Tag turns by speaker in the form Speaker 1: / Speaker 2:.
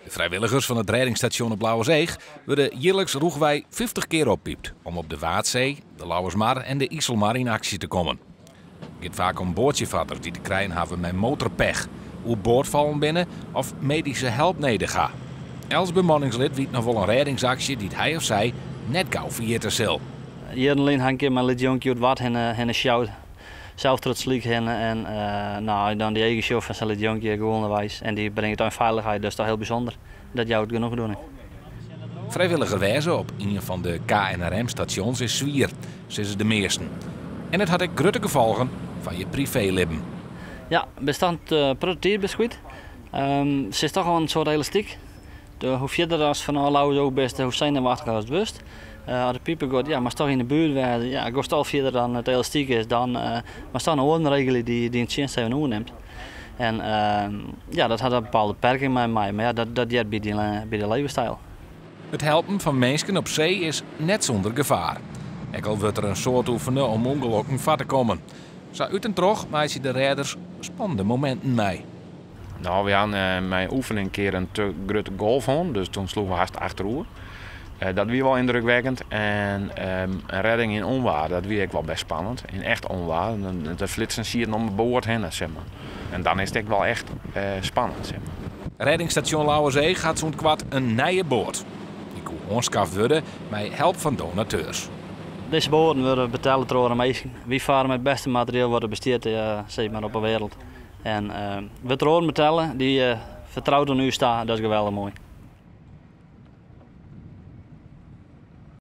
Speaker 1: De frijwilligers fan it rêdingsstasjon op Lauwerseach wurde jierliks rûchwei 50 kear oppypt om op de Waadsee, de Lauwersmar en de Iselmar yn aksje te kommen. It giet faak om boatsjefarders dy't te krijen hawwe mei motorpech, oerboard fallen binne of medyske help nedich ha. Elts bemanningslid wit noch wol in rêdingsaksje dy't hy of sy net gau ferjitte sil.
Speaker 2: Jierren lyn ha ik in kear mei in lyts jonkje oer it Wad hinne sjoud. Sels troch it slyk hinne en no, dan dy eagen sjoch fan sa'n lyts jonkje gewoanderweis en dy bringt it in feilichheid, dat is toch hiel bysûnder. Dat jout genoegdoening.
Speaker 1: Frijwilliger wêze op ien fan de KNRM-stasjons is swier, sizze de measten. En it hat ek grutte gefolgen foar je priveelibben.
Speaker 2: Ja, bist toch in protte tiid bist kwyt. Sitst toch oan in soad elastyk. Hoe fierder ast fan Lauwersoog bist, hoe senuwachtiger ast wurdst. As de piper giet, ja, moatst toch yn de buert wêze. Ja, goest al fierder dan it elastyk is, dan moatst toch in oaren regelje dy't dyn tsjinst even oernimt. En ja, dat hat in bepaalde beperking mei my, mar ja, dat heart by de levensstyl.
Speaker 1: It helpen fan minsken op see is net sûnder gefaar. Ek al wurdt der in soad oefene om ûngelokken foar te kommen. Sa út en troch meitsje de rêders spannende mominten mei.
Speaker 3: No, we hawwe mei oefening in kear in te grutte golf hân, dus toen sloegen we hast achteroer. Dat wie wol yndrukwekkend. En in redding yn ûnwaar, dat wie ek wol best spannend. Yn echt ûnwaar, de flitsen sieten om de boat hinne, zeg mar. En dan is it ek wol echt spannend, zeg mar.
Speaker 1: Rêdingsstasjon Lauwerseach hat sûnt koart in nije boat. Dy koe oanskaft wurde mei help fan donateurs.
Speaker 2: Dizze boaten wurde betelle troch oare minsken. Wy farre mei it bêste materieel wat der bestiet, sis mar, op 'e wereld. En wurdt troch oaren betelle, dy fertrout oan ús ta, dat is geweldich moai.